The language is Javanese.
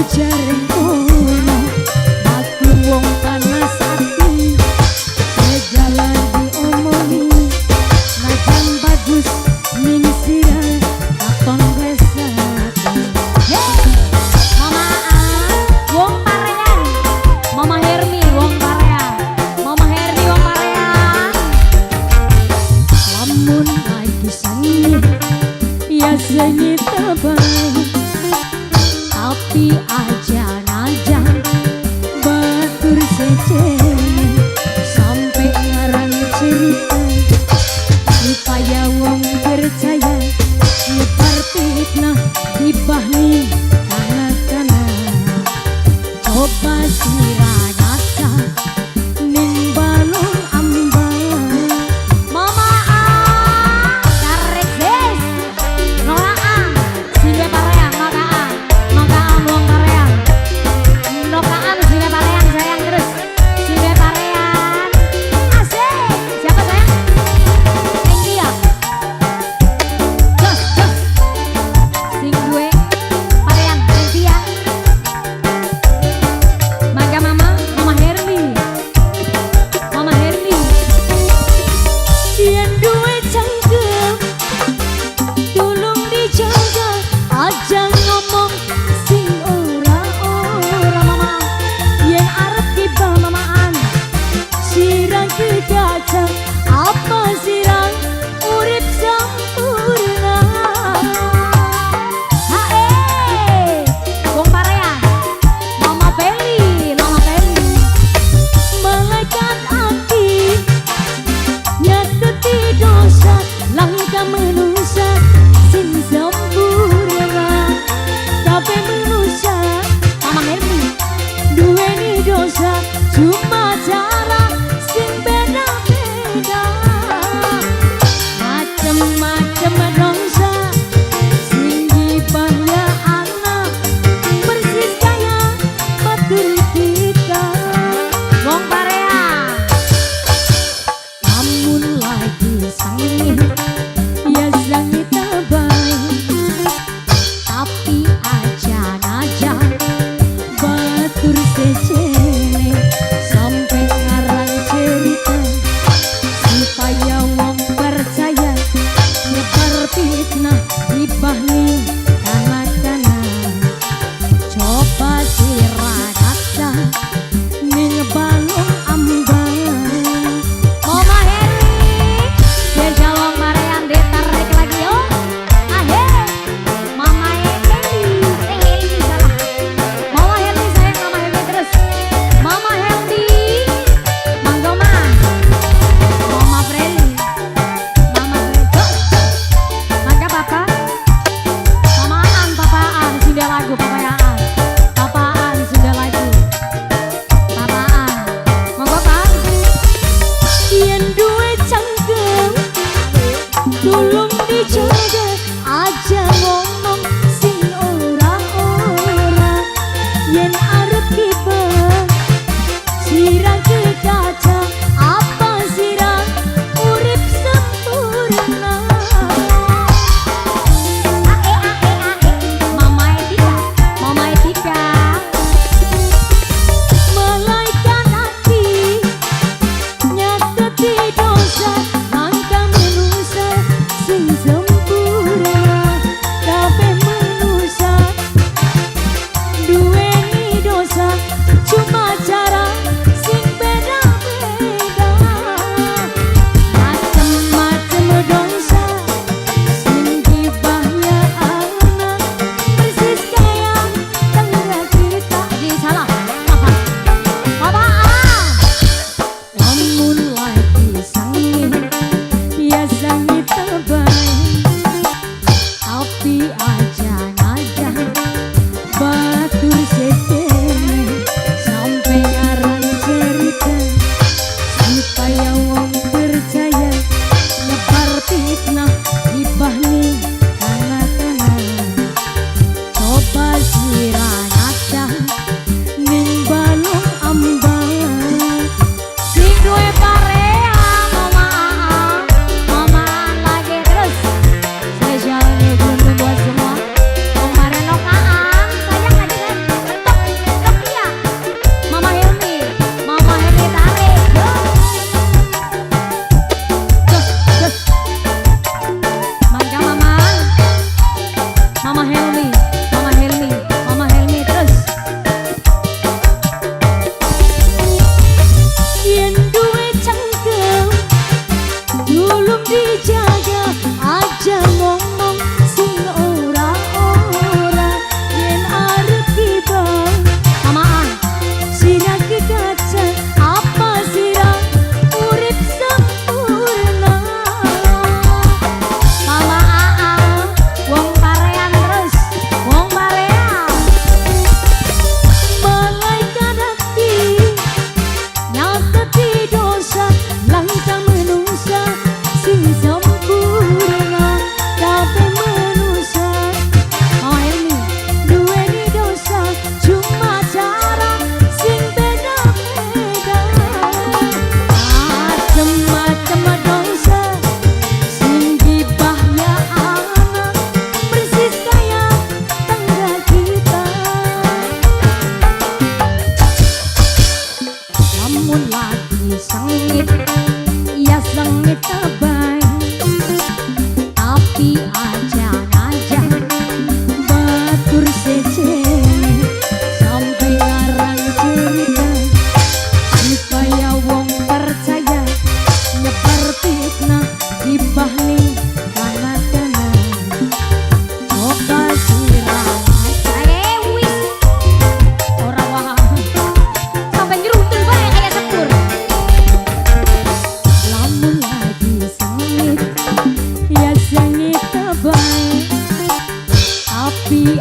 Ujar kono maklum wong panas ati, segala diomongi, najan bagus ning sirah katon blesat. Hey, Mama A, wong Parean. Mama Hermi wong Parean. Mama Hermi wong Parean. Lamun lagi sengit ya sengit bae, tapi aja najan batur secene sampai ngarang cerita supaya wong percaya, nyebar fitnah dibahni kana-kana. Coba sira nyata ning balung ambang. Mama A, karek des. Nola A, sine Parean, nokaan. Nokaan wong Parean. Nokaan sine Parean sayang terus. Sine Parean. Asik. Siapa sayang? Thank you ya. Jos, jos. Sing duwe Parean, thank you ya. Mangga Mama, Mama Hermi. Mama Helmi, Mama Helmi, Mama Helmi terus. Yen duwe cangkem tulung dijaga, aja ngomong sing ora-ora. Yen arep gibah, Mama A. sira ke kaca, apa sira urip sempurna? Mama AA, wong Parean terus, wong Parean. Malaikat hati nyateti dosa, langkah manusia sing sempurna. Kabeh manusia Mama Helmi. Duweni dosa, cuma cara sing beda-beda. Macem-macem dosa sing gibah ya ana, persis kaya tangga kita. Lamun lagi sengit ya sengit bae, tapi aja aja batur seje sampai ngarang cerita supaya wong percaya, nyebar fitnah, gibah ning kana-kana. Coba sira Eh wis. Ora wah. Sampai nyeruntul bae kayak sepur. Lamun lagi sengit ya sengit bae, tapi